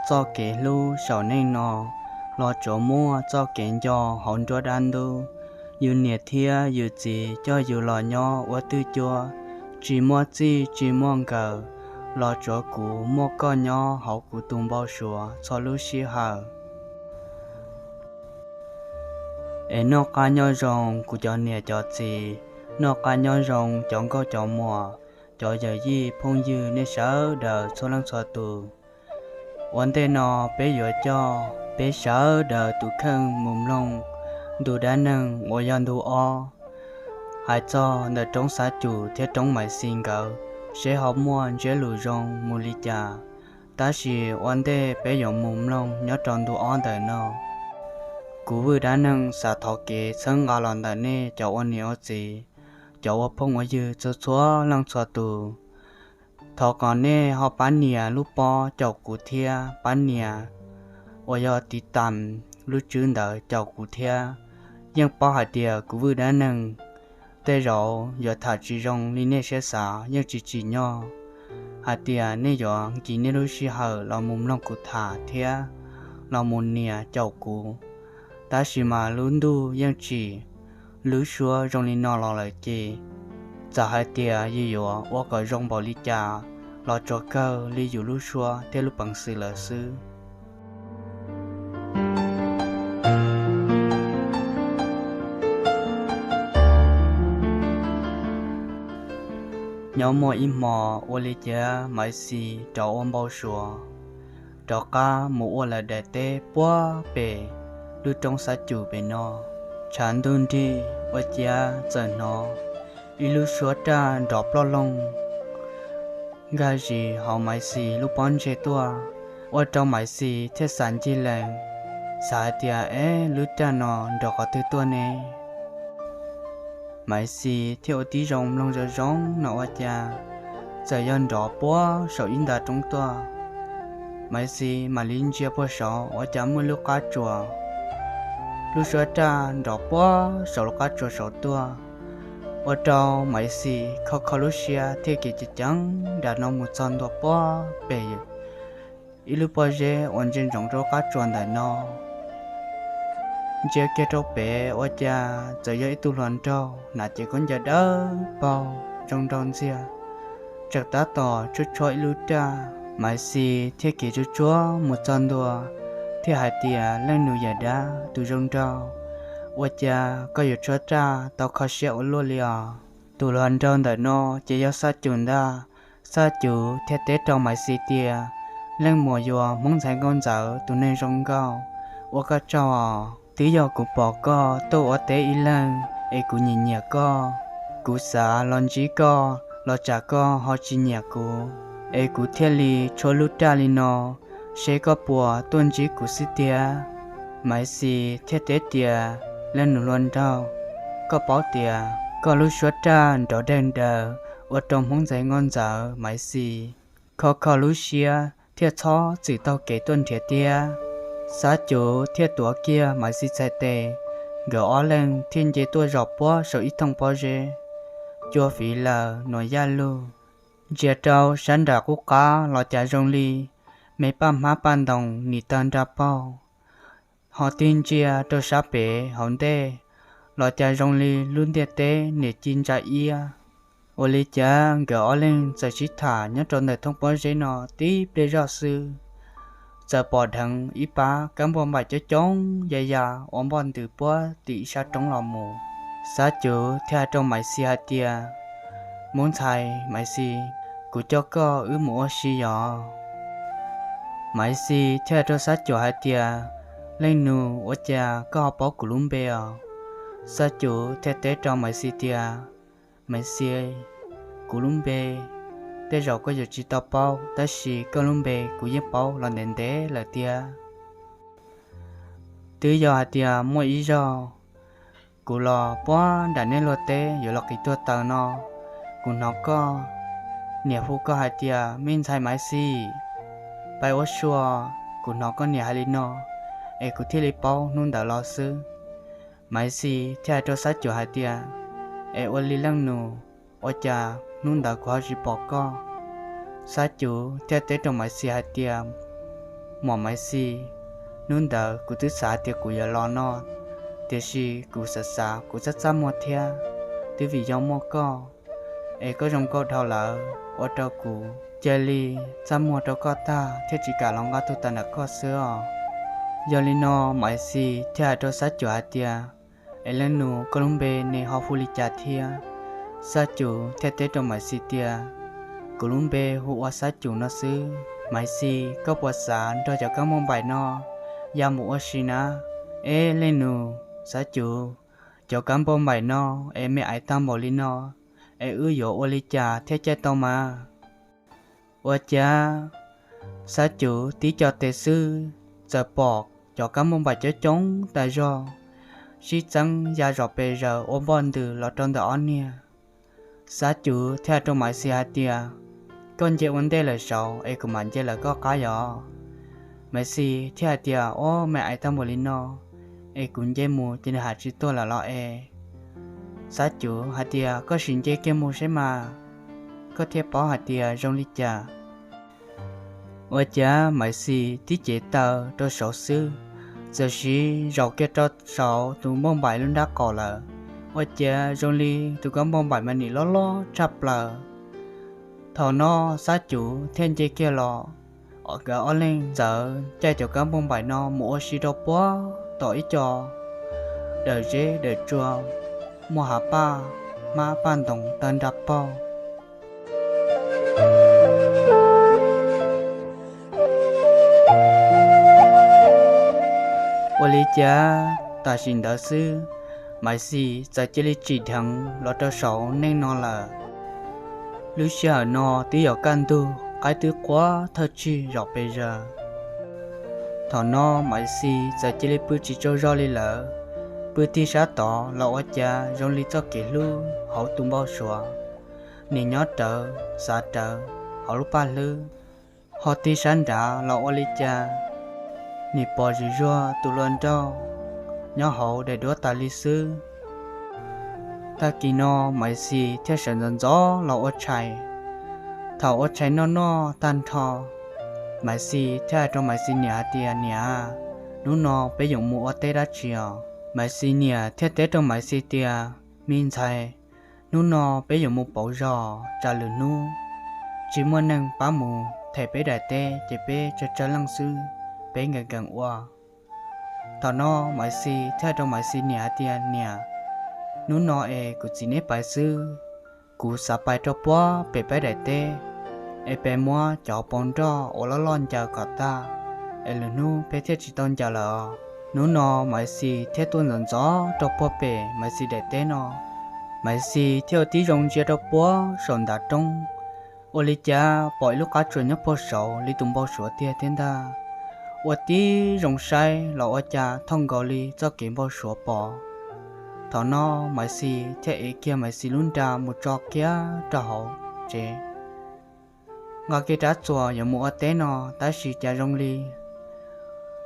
txoj kev hlub saum neej no, los tsuav muaj txoj kev nco hauv nruab dab ntub. Yus niam thiab yus txiv coj yus los nyob ua twj cuab, tsis muaj txij tsis muaj nkawm, los tsuav kuv muaj koj nyob hauv kuv tus npau suav txhua lub sij hawm. Es noj qab nyob zoo kuv cov niam cov txiv, noj qab nyob zoo cov nkauj cov muam, cov yawm yij phooj ywg nej sawv daws txhua leej txhua tus. Ua ntej no peb yuav coj peb sawv daws tus kheej mus mloog ntu dab neeg uas yog ntu ob, hais txog ntawm roob Xab Cum thiab roob Maiv Xis nkawd, seb ho muaj ntsiab lus zoo mus li cas. Tab sis ua ntej peb yuav mus mloog nyob rau ntu ob ntawm no, kuv Vwj Dab Neeg xav thov kev txhawb nqa los ntawm nej cov ua niam ua txiv, cov ua phooj ua ywg txhua txhua leej txhua tus. Thov kom nej ho pab nias lub pob caum kuv thiab pab nias uas yog tiv tam lub tswb ntawd caum kuv thiab. Yeej paub hais tias kuv Vwj Dab Neeg tej zaum yuav tham tsis zoo li nej siab xav, yeej tsis tsim nyog hais tias nej yuav nkim nej lub sij hawm los mus mloog kuv tham thiab los mus nias caum kuv. Tab sis mas lub ntuj yeej tsim lub suab zoo li no los lawm ces, txawm hais tias yus yuav ua kom zoo npaum li cas los tsuas kawg li yus lub suab thiab lub peev xwm lawm xwb. Nyob muaj ib hmo, ua li cas Maiv Xis rov ua npau suav, rov qab mus ua lawv daim teb puag pem lub roob Xab Cum pem no, tshav ntuj nrig ua cas txawm hnov ib lub suab raj nrov ploj loog nkag zis hauv Maiv Xis lub pob ntseg tuaj, ua rau Maiv Xis thiaj xav ncig lees, xav hais tias, Eb, lub raj no nrov qhov twg tuaj ne? Maiv Xis thiaj ua tib zoo mloog zoo zoo no ua cas txawm yog nrov puag saum ib nta roob tuaj. Maiv Xis mam li ntsia puag saud ua cas muaj lub qab tsuas, lub suab raj nrov puag saum lub qab tsuas saud tuaj, ua rau Maiv Xis kho kho lub siab thiaj kev ceev ceev nram no mus txog ntua puag pem ib lub pob zeb uas ntsia ntsoov rau lub qab tsuas ntawm no. Ntsia kiag rau pem ua cas txawm yog ib tug hluas nraug hnav cev khaub ncaws dawb paug zoo nraug ntxiag, tseem tab tom tshuab tshuab ib lub raj. Maiv Xis thiaj kev tsuag tsuag mus txog ntua thiaj hais tias, Leej nus yawm dab tus zoo nraug, ua cas koj yuav tshuab raj tau kho siab ua luaj li os? Tus hluas nraug ntawm no ces yog Xab Cum ntag. Xab Cum thiaj teb rau Maiv Xis tias, Leej muam yuav Hmoob ntxhais nkauj ntxawm tus neeg zoo nkauj, ua koj tsaug os. Twb yog kuv pom koj tuaj ua teb ib leeg es kuv nyiam nyiam koj. Kuv xav los ntsib koj los tsam koj ho tsis nyiam kuv, es kuv thiaj li tshuab lub raj li no, seb koj puas tuaj ntsib kuv xwb tiag. Maiv Xis thiaj teb tias, Leej nus hluas nraug, koj paub tias koj lub suab raj nrov dawg daws ua rau Hmoob ntxhais nkauj ntxawm Maiv Xis kho kho lub siab thiaj txhob txwm taug kev tuaj nrhiav thiab. Xab Cum thiaj tuav kiag Maiv Xis txhais tes, nkawd ob leeg thiaj nce tuaj zaum puag saum ib thooj pob zeb, cua fiv lawm nuam yaj lug. Ntsia rau sab nram qub qab los cas zoo li me paj hmab paj ntoos nim tawg nra paug, ho tig ntsia rau sab pem hauv ntej los cas zoo li lub ntiaj teb niam ci ntsa iab. Ua li cas nkawd ob leeg txawm sib tham nyob rau ntawm thooj pob zeb no tib pliag zoj xwb, txawm pom dheev ib pab kab npua npaim coob coob ya ya ua npoj ntws puag tim ib sab roob los mus. Xab Cum thiaj hais rau Maiv Xis hais tias, Hmoob ntxhais Maiv Xis, kuv coj koj wb mus ua si yos. Maiv Xis thiaj hais rau Xab Cum hais tias, Leej nus, ua cas koj ho paub kuv lub npe os? Xab Cum thiaj teb rau Maiv Xis tias, Maiv Xis, kuv lub npe tej zaum koj yuav tsis tau paub, tab sis koj lub npe kuv yeej paub los ntev ntev lawm tiag. Twb yog hais tias muaj ib zaug kuv los puag nram nej luag teb yuav los qiv tuag taws no, kuv hnov koj niam hu koj hais tias, Me ntxhais Maiv Xis, pab ua sua. Kuv hnov koj niam hais li no, es kuv thiaj li paub hnub ntawd los xwb. Maiv Xis thiaj hais rau Xab Cum hais tias, Es ua li leej nus, ua cas hnub ntawd kuv ho tsis pom koj? Xab Cum thiaj teb rau Maiv Xis hais tias, Mom Maiv Xis, hnub ntawd kuv twb xav tias kuv yuav los no, tiam sis kuv xav xav kuv txaj txaj muag thiab, twb vim yog muaj koj, es koj zoo nkauj dhau lawm ua rau kuv cia li txaj muag rau koj tag thiaj tsis kam los nqa tug tawm ntawm koj xwb os. Yog li no Maiv Xis thiaj hais rau Xab Cum hais tias, Es leej nus, koj lub npe ne ho hu li cas thiab? Xab Cum thiaj teb rau Maiv Xis tias, Kuv lub npe hu ua Xab Cum no xwb. Maiv Xis, koj puas xav nrog cov kab npauj npaim no ya mus ua si na? Eb leej nus, Xab Cum, cov kab npauj npaim no es me aiv tag npaum li no, es wb yuav ua li cas thiaj caij tau mas? Ua cas Xab Cum tib co tes xwb, txawm pom cov kab npauj npaim coob coob tas zog sib txeeb ya zom pes zaws ua npoj ntws los rau ntawm ob niag. Xab Cum thiaj hais rau Maiv Xis hais tias, Koj nce ua ntej lawm saud es kuv mam nce lawv koj qab yos. Maiv Xis thiaj hais tias, Ob, me aiv tag npaum li no, es kuv nce mus ces nws ham tsis tuag lawm los es? Xab Cum hais tias, Koj sim nce kiag mus seb mas, koj thiaj paub hais tias zoo li cas. Ua cas Maiv Xis tib cev taw rau saud xwb, txawm sim zaum kiag rau saum tus npauj npaim lub nrab qaum lawm. Ua cas zoo li tus kab npauj npaim mas nim loj loj tshaj plaws. Thaum no Xab Cum thiaj nce kiag los, nkawd ob leeg txawm caij cov kab npauj npaim no mus ua si rau puag tom ib co dawm zeb dawm tsua, muaj hav paj hmab paj ntoos tawg nra paug. Ua li cas tam sim ntawd xwb, Maiv Xis txawm cia li tsim dheev los rau saum neej no lawm. Lub sij hawm no twb yog kaj ntug, qaib twb qua thawj tsig zom pes zaws. Thaum no Maiv Xis txawm cia li pw tsis tsaug zog li lawm, pw tig sab tod los ua cas zoo li txoj kev hlub hauv tus npau suav, nim nyob rawv xav rawv hauv lub paj hlwb. Ho tig sab nrad los ua li cas nim pom zim zuag tus hluas nraug nyob hauv daim duab tas li xwb. Tag kis no Maiv Xis thiaj sawv ntxov ntxov los ua tshais. Thaum ua tshais noj noj tag nrho, Maiv Xis thiaj hais rau Maiv Xis niam hais tias, Niam, hnub no peb yuav mus ua teb dab tsi os? Maiv Xis niam thiaj teb rau Maiv Xis tias, Me ntxhais, hnub no peb yuav mus pauv zog, tsam lwm hnub tsis muaj neeg pab mus them peb daim teb ces peb tsawg tsawg leej xwb, peb nkees nkees ua. Thaum no Maiv Xis thiaj rau Maiv Xis niam hais tias, Niam, hnub no es kuv txiv neb pais xwb, kuv xav pais rau puag pem peb daim teb es peb muab cov paus nroj uas loj loj ncaws kom tag, es lwm hnub peb thiaj tsis tau ncaws lawm os. Hnub no Maiv Xis thiaj tuaj ntxov ntxov rau puag pem Maiv Xis daim teb no. Maiv Xis thiaj ua tib zoo ntsia rau puag saum ntav roob, ua li cas pom ib lub qab tsuas nyob puag saud li tus npau suav tiag thiab ntag. Ua tib zoo saib los ua cas thooj nkaus li txoj kev npau suav pom. Thaum no Maiv Xis thiaj ev kiag Maiv Xis lub nra mus tso kiag rau hauv tsev, nqa kiag rab txuas yuav mus ua teb no, tab sis cas zoo li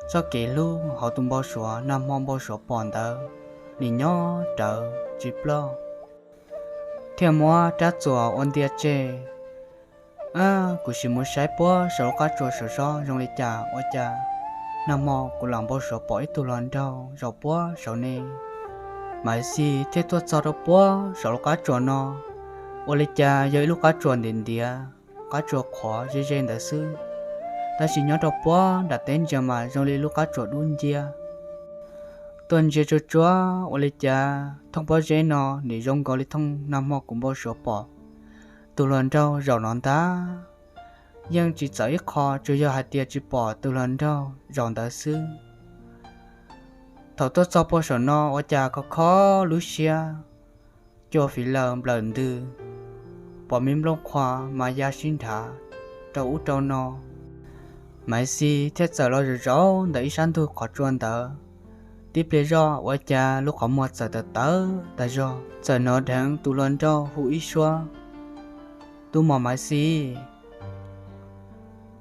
txoj kev hlub hauv tus npau suav nag hmo npau suav pom ntawd nim nyob rawv tsis ploj. Thiaj muab rab txuas ua ntia tseg. Ab, kuv sim mus saib puag saum lub qab tsuas saum sob zoo li cas, ua cas nag hmo kuv lam npau suav pom ib tug hluas nraug zaum puag saum ne. Maiv Xis thiaj tuaj txog rau puag saum lub qab tsuas no, ua li cas yog ib lub qab tsuas ntiav ntiav, qab tsuas qhuav ze ze ntawd xwb, tab sis nyob rau puag nram teb ntsia mas zoo li lub qab tsuas dub nciab. Tuaj ntsia tsuag tsuag ua li cas thooj pob zeb no nim zoo nkaus li thooj nag hmo kuv npau suav pom. Tus hluas nraug zaum no ntag, yeej tsis txawm ib qho, tsuas yog hais tias tsis pom tus hluas nraug zaum ntawd xwb. Thaum tuaj txog puag saum no ua cas kho kho lub siab, cua fiv lawm nplawm ntws, pom me nplooj qhuav mas ya sib nrhav rau ub rau no. Maiv Xis thiaj txawm los zaum zaum ntawm ib sab ntug qhov tsua ntawd. Tib pliag zoj ua cas lub qhov muag txawm tawv tawv tas zog, txawm hnov dheev tus hluas nraug hu ib suab, Tus mom Maiv Xis.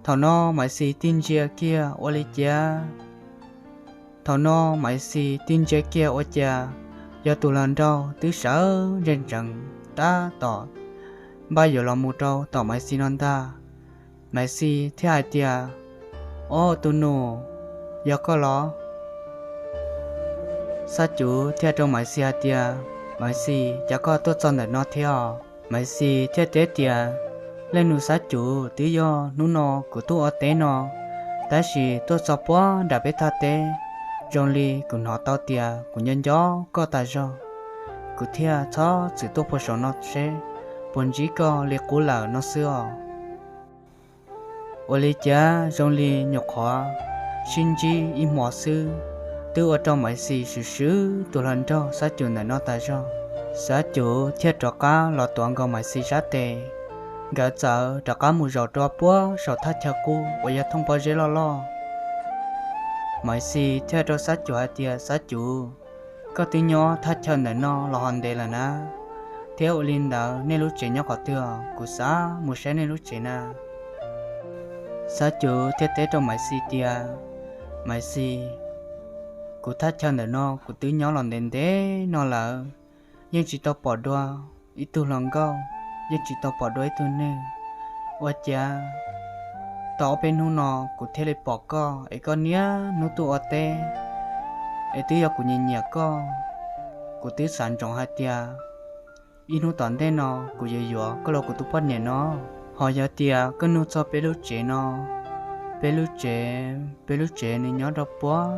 Thaum no Maiv Xis tig ntsia kiag ua li cas, thaum no Maiv Xis tig ntsia kiag ua cas yog tus hluas nraug twb sawv ntsees ntsees tab tom npaj yuav los mus rau tom Maiv Xis no ntag. Maiv Xis thiaj hais tias, Ob, tus nus, yog koj los? Xab Cuv thiaj rau Maiv Xis hais tias, Maiv Xis, cas koj tuaj txog ntawm no thiab os? Maiv Xis thiaj teb tias, Leej nus Xab Cuv, twb yog hnub no kuv tuaj ua teb no, tab sis tuaj txog puag nram peb thaj teb, zoo li kuv hnov tau tias kuv nco nco koj tas zog, kuv thiaj txhob txwm tuaj puag saum no seb puas ntsib koj li qub lawm no xwb os. Ua li cas zoo li nyuam qhuav sib ntsib ib hmo xwb, twb ua rau Maiv Xis swm swm tus hluas nraug Xab Cuv ntawm no tas zog. Xab Cuv thiaj rov qab los tuav nkaus Maiv Xis sab tes, nkawd txawm rov qab mus zaum rau puag saum thaj chaw qub uas yog thooj pob zeb loj loj. Maiv Xis thiaj rau Xab Cuv hais tias, Xab Cuv, koj twb nyob thaj chaw ntawm no los ho ntev lawm na, thiab ua li ntawd nej lub tsev nyob qhov twg? Kuv xav mus saib nej lub tsev na. Xab Cuv thiaj teb rau Maiv Xis tias, Maiv Xis, kuv thaj chaw ntawm no kuv twb nyob los ntev ntev no lawm, yeej tsis tau pom dua ib tug hluas nkauj, yeej tsis tau pom dua ib tug neeg. Ua cas tau ob peb hnub no kuv thiaj li pom koj es koj niaj hnub tuaj ua teb, es twb yog kuv nyiam nyiam koj, kuv twb xav ntsoov hais tias ib hnub tom ntej no kuv yuav yuav koj los kuv tus poj niam no. Ho yog tias koj nug txog peb lub tsev no, peb lub tsev, peb lub tsev nws nyob rau puag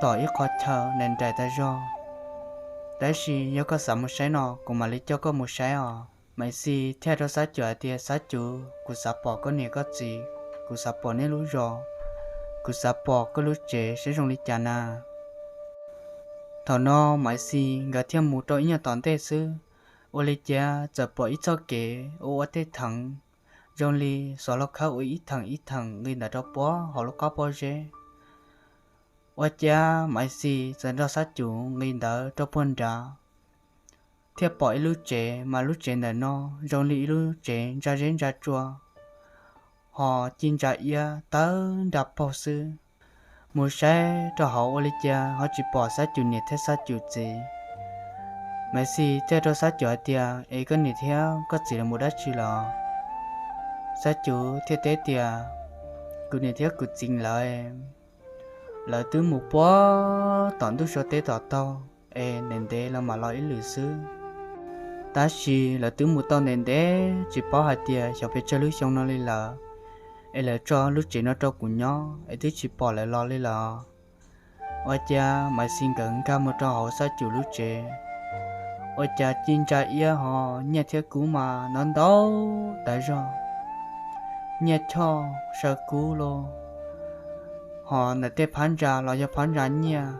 tom ib qho chaw nraim nraim tas zog, tab sis yog koj xav mus saib no kuv mam li coj koj mus saib os. Maiv Xis thiaj rau Xab Cuv hais tias, Xab Cuv, kuv xav pom koj niam koj txiv, kuv xav pom nej lub zos, kuv xav pom koj lub tsev saib zoo li cas na. Thaum no Maiv Xis nkawd thiaj mus rau ib nyuag tom ntej xwb, ua li cas txawm pom ib txoj kev ua ua tej theem, zoo li xov hlau khawb ua ib theem ib theem nqis ntawd rau puag hauv lub qab pob zeb. Ua cas Maiv Xis txawm nrog Xab Cuv nqis ntawd rau puag nrad, thiaj pom ib lub tsev, mas lub tsev ntawm no zoo li ib lub tsev ntsa zeb ntsa tsua, ho ci ntsa iab tawg nra paug xwb. Mus saib rau hauv ua li cas ho tsis pom Xab Cuv niam thiab Xab Cuv txiv. Maiv Xis thiaj rau Xab Cuv hais tias, Es koj niam thiab koj txiv lawv mus dab tsi lawm? Xab Cuv thiaj teb tias, Kuv niam thiab kuv txiv lawv, lawv twb mus puag tom ntuj sua teb tom taug, es ntev ntev los mam los ib lwm xwb. Tab sis lawv twb mus tau ntev ntev tsis paub hais tias xyov pes tsawg lub xyoo no li lawm, es lawv tso lub tsev no rau kuv nyob es twb tsis pom lawv los li lawm. Ua cas Maiv Xis nkawd nkag mus rau hauv Xab Cuv lub tsev, ua cas ci ntsa iab ho nyiaj thiab kub mas ntau ntau tas zog. Nyiaj choj saw kub los, ho ntawm tej phab ntsa los yog phab ntsa nyiaj,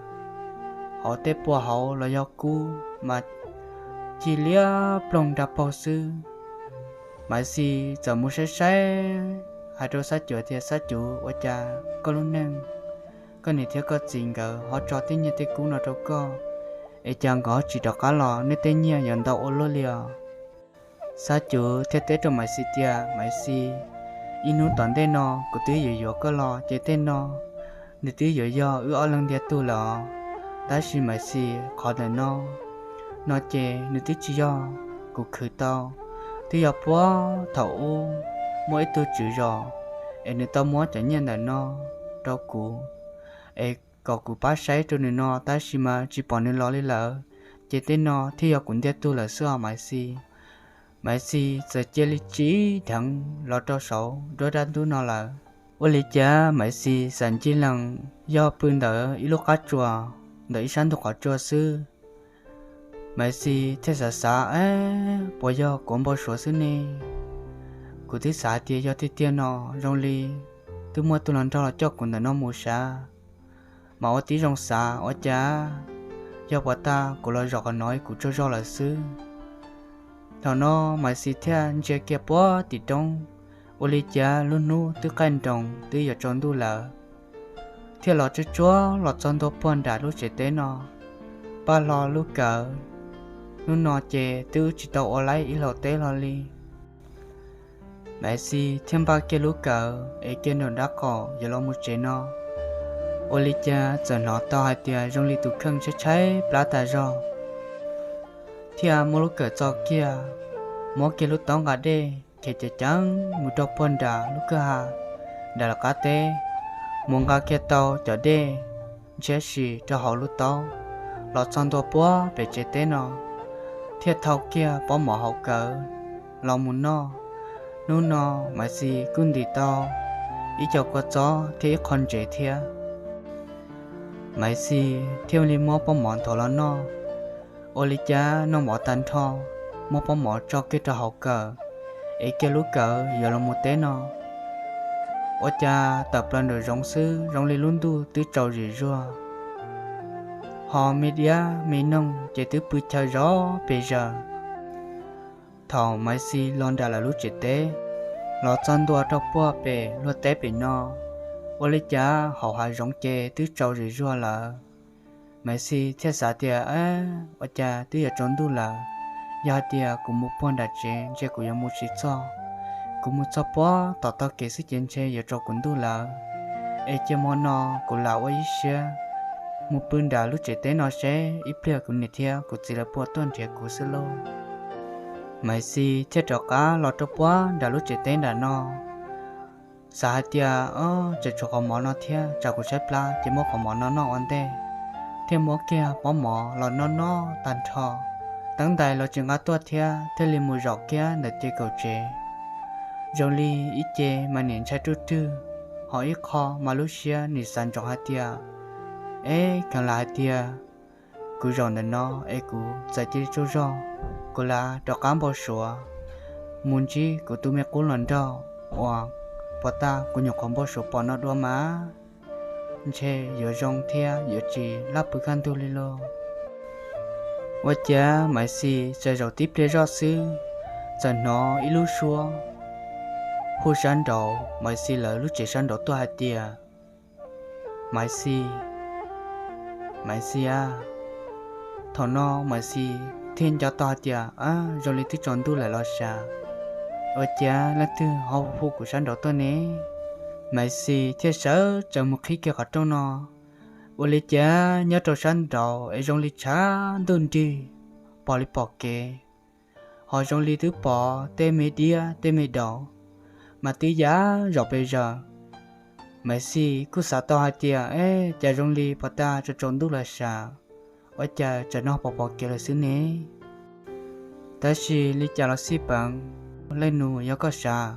hauv tej puas hauv los yog kub mas ci liab ploog nra paug xwb. Maiv Xis txawm mus saib saib, hais rau Xab Cuv tias, Xab Cuv, ua cas koj lub neej, koj niam thiab koj txiv nkawd ho tso tej nyiaj tej kub no rau koj, es cas nkawd ho tsis rov qab los, nej tej nyiaj yuav ntau ua luaj li os? Xab Cuv thiaj teb rau Maiv Xis tias, Maiv Xis, ib hnub tom ntej no kuv twb yuav yuav koj los ces tej no nws twb yuav yog wb ob leeg ntiag tug lawm os. Tab sis Maiv Xis, qhov ntawm no, no ces nws twb tsis yog kuv khwv tau, twb yog puag thaum ub muaj ib tug tswv zos, es nws tau muab cov nyiaj ntawm no rau kuv, es kom kuv pab saib rau nws no, tab sis mas tsis pom nws los li lawm, ces tej no thiaj yog kuv ntiag tug lawm xwb os Maiv Xis. Maiv Xis txawm cia li tsim dheev los rau saum nruab dab ntub no lawm. Ua li cas Maiv Xis xam ncig lees yog pw ntawm ib lub qab tsua, ntawm ib sab ntug qhov tsua xwb. Maiv Xis thiaj xav xav, Ab, puas yog kuv npau suav xwb ne? Kuv twb xav hais tias yog tiag tiag no, zoo li twb muaj tus hluas nraug los coj kuv ntawm no mus sav, mas ua tib zoo xav ua cas yog puas tas kuv los zaum qhov no kuv tsaug zog lawm xwb. Thaum no Maiv Xis thiaj ntsia kiag puag tim roob, ua li cas lub hnub twb qaij nroos twb yuav tsaus ntuj lawm, thiaj los tsuag tsuag los txog ntua puag nram lub tsev teb no, pab hlo lub kawm. Hnub no ces twb tsis tau ua laib ib hlau teb hlo li. Maiv Xis thiaj npaj kiag lub kawm es kiag nraum nraub qaum yuav los mus tsev no, ua li cas txawm hnov tau hais tias zoo li tus kheej tshaib tshaib plab tas zog, thiaj muab lub kawm txo kiag, muab kiag lub taub nqa dej khiav ceev ceev mus rau puag nram lub kwj ha. nram lawv qab teb, mus nqa kiag tau cov dej ntshiab si rau hauv lub taub los txog ntua puag pem tsev teb no, thiaj thau kiag pob mov hauv kawm los mus noj. Hnub no Maiv Xis kuj ntim tau ib co kua txob thiab ib qho ntsev thiab. Maiv Xis thiaj li muab pob mov nthuav los noj. Ua li cas noj mov tag nrho, muab pob mov tso kiag rau hauv kawm, ev kiag lub kawm yuav los mus teb no, ua cas tawm plaws nraum zoov xwb zoo li lub ntuj twb tsaus zim zuag, ho me diab me noog ces twb pw chaw zov pes zaws. Thaum Maiv Xis los nram lawv lub tsev teb, los txog ntua rau puag pem luag teb pem no, ua li cas hauv hav zoov ces twb tsaus zim zuag lawm. Maiv Xis thiaj xav tias, ua cas twb yuav tsaus ntuj lawm, yog hais tias kuv mus puag nram tsev ntshe kuv yuav mus tsis txog. Kuv mus txog puag tom tog kev xwb ces ntshe yuav tsaus kuv ntuj lawm. Es cia hmo no kuv lam ua ib siab mus pw nram lub tsev teb no seb ib pliag kuv niam thiab kuv txiv lawv puas tuaj nrhiav kuv xwb lauj. Maiv Xis thiaj rov qab los rau puag nram lub tsev teb nram no, xav hais tias, o, tseem tshuav qhov mov no thiab, tsam kuv tshaib plab ces muab qhov mov no noj ua ntej. Thiaj muab kiag pob mov los noj noj tag nrho, teeb ntais los tsis nqa tuaj thiab, thiaj li mus zaum kiag ntawm ces kaum tsev. Zoo li ib ce mas niam ntshai ruj rwg, ho ib qho mas lub siab nim xav ntsoov hais tias, eb, kheev lam hais tias kuv zaum ntawm no es kuv txawm cia li tsaug zog, kuv lam rov qab npau suav mus ntsib kuv tus me qub los nraug uas puag ta kuv nyuam qhuav npau suav pom no dua mas ntshe yuav zoo thiab yuav tsis laj pw kaj ntug li lauj. Ua cas Maiv Xis txawm zaum tib pliag zoj xwb, txawm hnov ib lub suab hu sab nraud Maiv Xis lawv lub tsev sab nraud tuaj hais tias, Maiv Xis, Maiv Xis a. Thaum no Maiv Xis thiaj nco tau hais tias, a, zoo li twb tsaus ntuj lawm los sav, ua cas leej twg ho hu kuv sab nraud tuaj ne? Maiv Xis thiaj sawv tsees mus qhib kiag qhov rooj no, ua li cas nyob rau sab nraud es zoo li tshav ntuj nrig, pom li pom kev, ho zoo li twb pom tej me diab tej me daus mas twb ya zom pes zaws. Maiv Xis kuj xav tau hais tias, eb, cas zoo li puag ta tsaus tsaus ntuj lawm sav, ua cas tsam no pom pom kev lawm xwb ne? Tab sis li cas los xij peem, leej nus yog koj sav,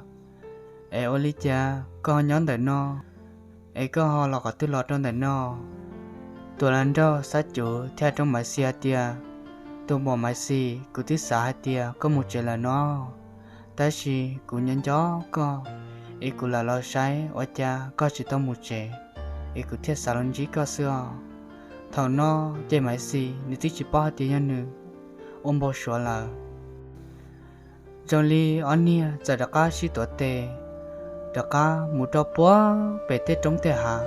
es ua li cas koj ho nyob ntawm no, es koj ho los qhov twg los rau ntawm no? Tus hluas nraug Xab Cuv thiaj hais rau Maiv Xis hais tias, tus muam Maiv Xis, kuv twb xav hais tias koj mus tsev lawm no, tab sis kuv nyob nco koj, es kuv lam los saib ua cas koj tsis tau mus tsev, es kuv thiaj xav los ntsib koj xwb os. Thaum no ces Maiv Xis nws twb tsis paub hais tias yog nws ua npau suav lawm. Zoo li ob niag txawm rov qab sib tuav tes, rov qab mus rau puag pem tej roob tej hav.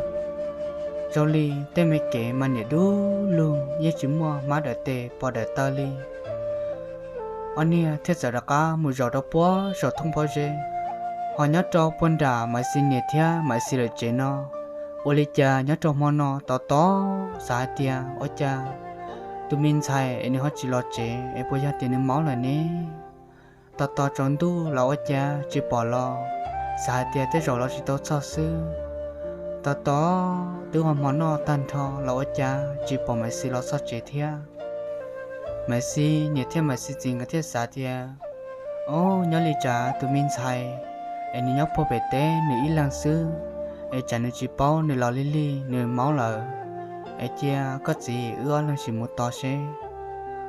Zoo li tej me kev mas niam dub lug yeej tsis muaj hmab daws tes pom daws taw li. Ob niag thiaj txawm rov qab mus zaum rau puag saum thoob pob zeb, ho nyob rau puag nram Maiv Xis niam thiab Maiv Xis lawv tsev no. Ua li cas nyob rau hmo no tos tos xav hais tias ua cas tus me ntxhais es nws ho tsis los tsev es puas yog tias nws maub lawm ne? Tos tos tsaus ntuj los ua cas tsis pom los, xav hais tias tej zaum los tsis tau txog xwb. Tos tos twb ho hmo noj tag nrho los ua cas tsis pom Maiv Xis los txog tsev thiab. Maiv Xis niam thiab Maiv Xis txiv nkawd thiaj xav tias, o, nyob li tsam tus me ntxhais es nws nyob puag pem teb nws ib leeg xwb, es tsam nws tsis paub nws los lig lig nws maub lawm, es cia koj txiv wb ob leeg sim mus tos seb.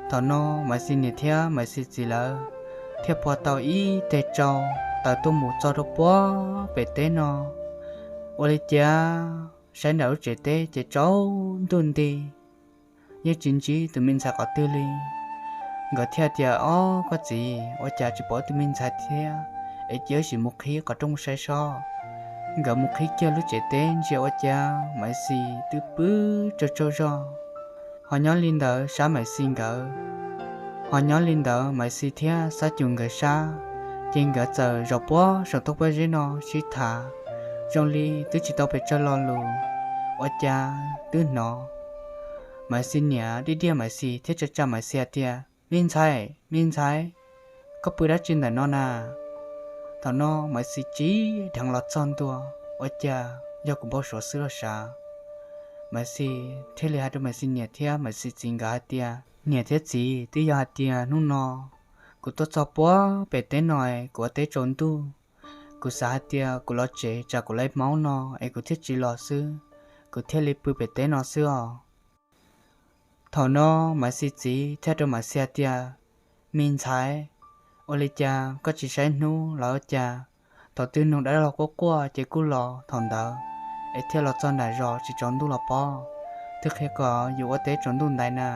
Thaum no Maiv Xis niam thiab Maiv Xis txiv lawv thiaj puag tau ib teg tsau taws tuaj mus txog rau puag pem teb no. Ua li cas saib nram lub tsev teb ces tsaus ntuj nti, yeej tsis ntsib tus me ntxhais qhov twg li. Nkawd thiaj tias, o, koj txiv, ua cas tsis pom tus me ntxhais thiab, es cia wb sim mus qhib qhov rooj saib sob. Nkawd mus qhib kiag lub tsev teb ntsia ua cas Maiv Xis twb pw tsaug tsaug zog. Ho nyob li ntawd sab Maiv Xis nkawd, ho nyob li ntawd Maiv Xis thiab Xab Cum nkawd sab, ces nkawd txawm zaum puag saum thoob pob zeb no sib tham, zoo li twb tsis tau pes tsawg lo lus, ua cas twb hnov Maiv Xis niam diaj diaj Maiv Xis thiab tsa tsa Maiv Xis hais tias, me ntxhais, me ntxhais, koj pw dab tsi ntawm no na? Thaum no Maiv Xis tsim dheev los txog ntua, ua cas yog kuv npau suav xwb los sav. Maiv Xis thiaj li hais rau Maiv Xis niam thiab Maiv Xis txiv nkawd hais tias, niam thiab txiv, twb yog hais tias hnub no kuv tuaj txog puag pem teb no, kuv ua teb tsaus ntuj, kuv xav hais tias kuv los tsev tsam kuv laib maub no es kuv thiaj tsis los xwb, kuv thiaj li pw pem teb no xwb os. Thaum no Maiv Xis txiv thiaj rau Maiv Xis hais tias, me ntxhais, ua li cas koj tsis saib hnub los ua cas? Thaum twg nug dab laug quaj quaj ces kuj los thaum ntawd, es thiaj los txog nram zos tsis tsaus ntuj los pob, twb qhia kom yus ua teb tsaus ntuj ntais na.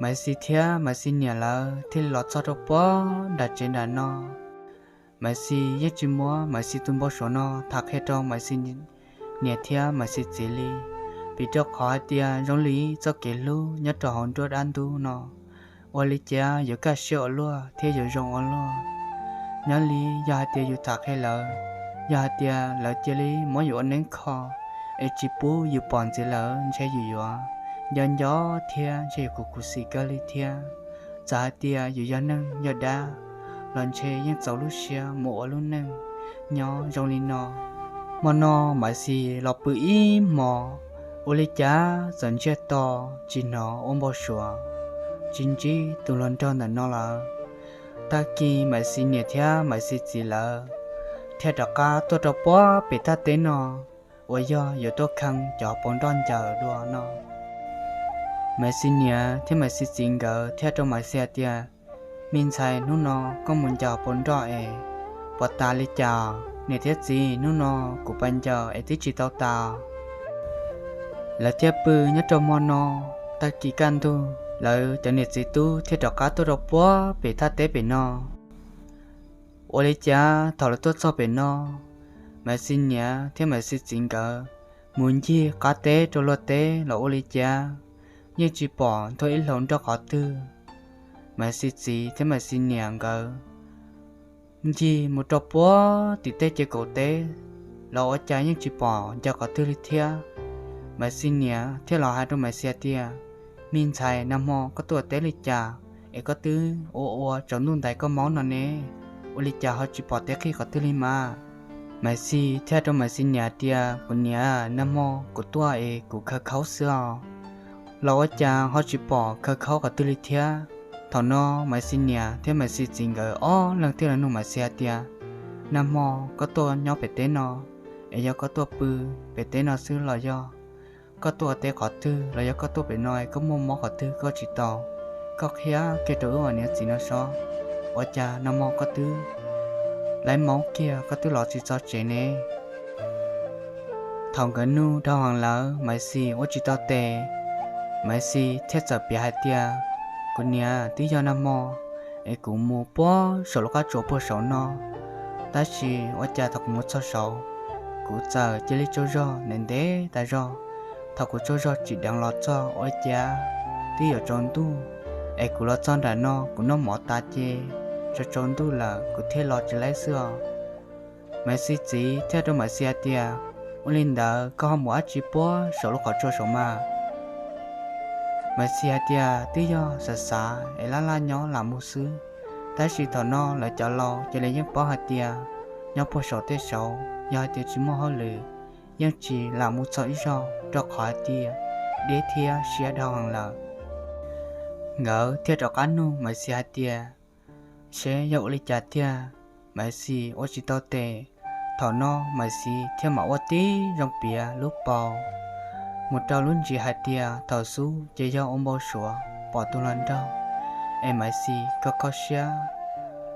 Maiv Xis thiab Maiv Xis niam lawv thiaj li los txog rau puag nram tsev nram no. Maiv Xis yeej tsis muab Maiv Xis tus npau suav no tham qhia rau Maiv Xis niam thiab Maiv Xis txiv li, vim rau qhov hais tias zoo li txoj kev hlub nyob rau hauv nruab dab ntub no, ua li cas yuav kaj siab ua luaj thiab yuav zoo ua luaj. Nyob li yog hais tias yus tham qhia lawv, yog hais tias lawv cia li muab yus ua neeb kho, es tsis pub yus pom ntxiv lawv, ntshe yus yuav nco nco thiab ntshe yuav khuv khuv xim kawg li thiab. Txawm hais tias yus yog neeg yog dab los ntshe yeej txaus lub siab mus ua lub neej nyob zoo li no. Hmo no Maiv Xis los pw ib hmos, ua li cas txawm ntsiag to, tsis hnov ua npau suav, tsis ntsib tus hluas nraug ntawm no lawm. Tag kis Maiv Xis niam thiab Maiv Xis txiv lawv thiaj rov qab tuaj rau puag pem thaj teb no, uas yog yuav tuaj khee cov hauv paus nroj ncaws dua no. Maiv Xis niam thiab Maiv Xis txiv nkawd thiaj rau Maiv Xis hais tias, me ntxhais, hnub no koj mus ncaws hauv paus nroj es puas tas li cas? Niam thiab txiv, hnub no kuv pais ncaws es twb tsis tau tas. Lawv thiaj pw nyob rau hmo no, tag kis kaj ntug lawv cov niam txiv tub thiaj rov qab tuaj rau puag pem thaj teb pem no. Ua li cas thaum lawv tuaj txog pem no, Maiv Xis niam thiab Maiv Xis txiv nkawd mus ncig qab teb rau luag teb los ua li cas yeej tsis pom nthua ib hlau nroj qhov twg. Maiv Xis txiv thiab Maiv Xis niam nkawd ncig mus rau puag tim tej ces kaum teb los ua cas yeej tsis pom ncaws qhov twg li thiab. Maiv Xis niam thiaj los hais rau Maiv Xis hais tias, me ntxhais, nag hmo koj tuaj ua teb li cas es koj twb ua ua tsaus ntuj ntais koj maub no ne? Ua li cas ho tsis pom teb qhig qhov twg li mas? Maiv Xis thiaj rau Maiv Xis niam hais tias, kuv niam, nag hmo kuv tuaj es kuv khaws khaub xwb os, los ua cas ho tsis pom khaws khaub qhov twg li thiab. Thaum no Maiv Xis niam thiab Maiv Xis txiv nkawd ob leeg thiaj los nug Maiv Xis hais tias, nag hmo koj tuaj nyob pem teb no es yog koj tuaj pw pem teb no xwb los yog koj tuaj ua teb qhov twg los yog koj tuaj pem no es koj muaj mob qhov twg koj tsis tau, koj qhia kiag rau wb ua niam txiv no sob, ua cas nag hmo koj twb laib maub kiag koj twb los tsis txog tsev ne? Thaum nkawd nug dhau heev lawm Maiv Xis ua tsis tau tes, Maiv Xis thiaj txawm piav hais tias, kuv niam, twb yog nag hmo es kuv mus puag saum lub qab tsuas puag saum no, tab sis ua cas thaum kuv mus txog saud, kuv txawm cia li tsaug zog ntev ntev tas zog. Thaum kuv tsaug zog tsim dheev los txog ua cas twb yuav tsaus ntuj, es kuv los txog nram no kuv noj mov tas ces tsaus tsaus ntuj lawm kuv thiaj los tsis laib xwb os. Maiv Xis txiv thiaj rau Maiv Xis hais tias, ua li ntawd koj ho mus dab tsi puag saum lub qhov tsua saum mas? Maiv Xis hais tias, twb yog xav xav es laj laj nyob lam mus xwb, tab sis thaum no lawv cov laus cia li yeej paub hais tias nyob puag saum tej saud yog hais tias tsis muaj hauj lwm, yeej tsis lam mus txog ib zaug rau qhov hais tias deb thiab siab dhau heev lawm. Nkawd thiaj rov qab nug Maiv Xis hais tias, seb yog ua li cas tiag? Maiv Xis ua tsis tau tes. Thaum no Maiv Xis thiaj mam ua tib zoo piav lub paus mus rau lub ntsis hais tias thaum xub ces yog ua npau suav pom tus hluas nraug, es Maiv Xis kho kho siab,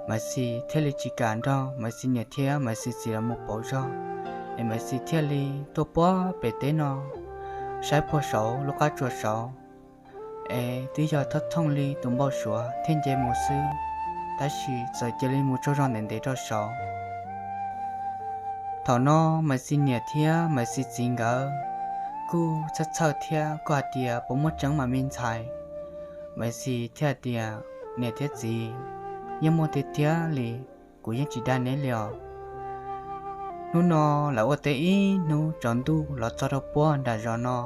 Maiv Xis thiaj li tsis kam nrog Maiv Xis niam thiab Maiv Xis txiv los mus pauv zog, es Maiv Xis thiaj li tuaj puag pem teb no saib puag saud lub qab tsuas saud, es twb yog thooj thooj li tus npau suav thiaj nce mus xwb, tab sis txawm cia li mus tsaug zog ntev ntev rau saud. Thaum no Maiv Xis niam thiab Maiv Xis txiv nkawd kuj txhawj txhawj thiab kuj hais tias, puas muaj tseeb mas me ntxhais? Maiv Xis thiaj hais tias, niam thiab txiv, yeej muaj tiag tiag li, kuv yeej tsis dag neb li os. Hnub no lawv ua teb ib hnub tsaus ntuj los txog rau puag nram zos no,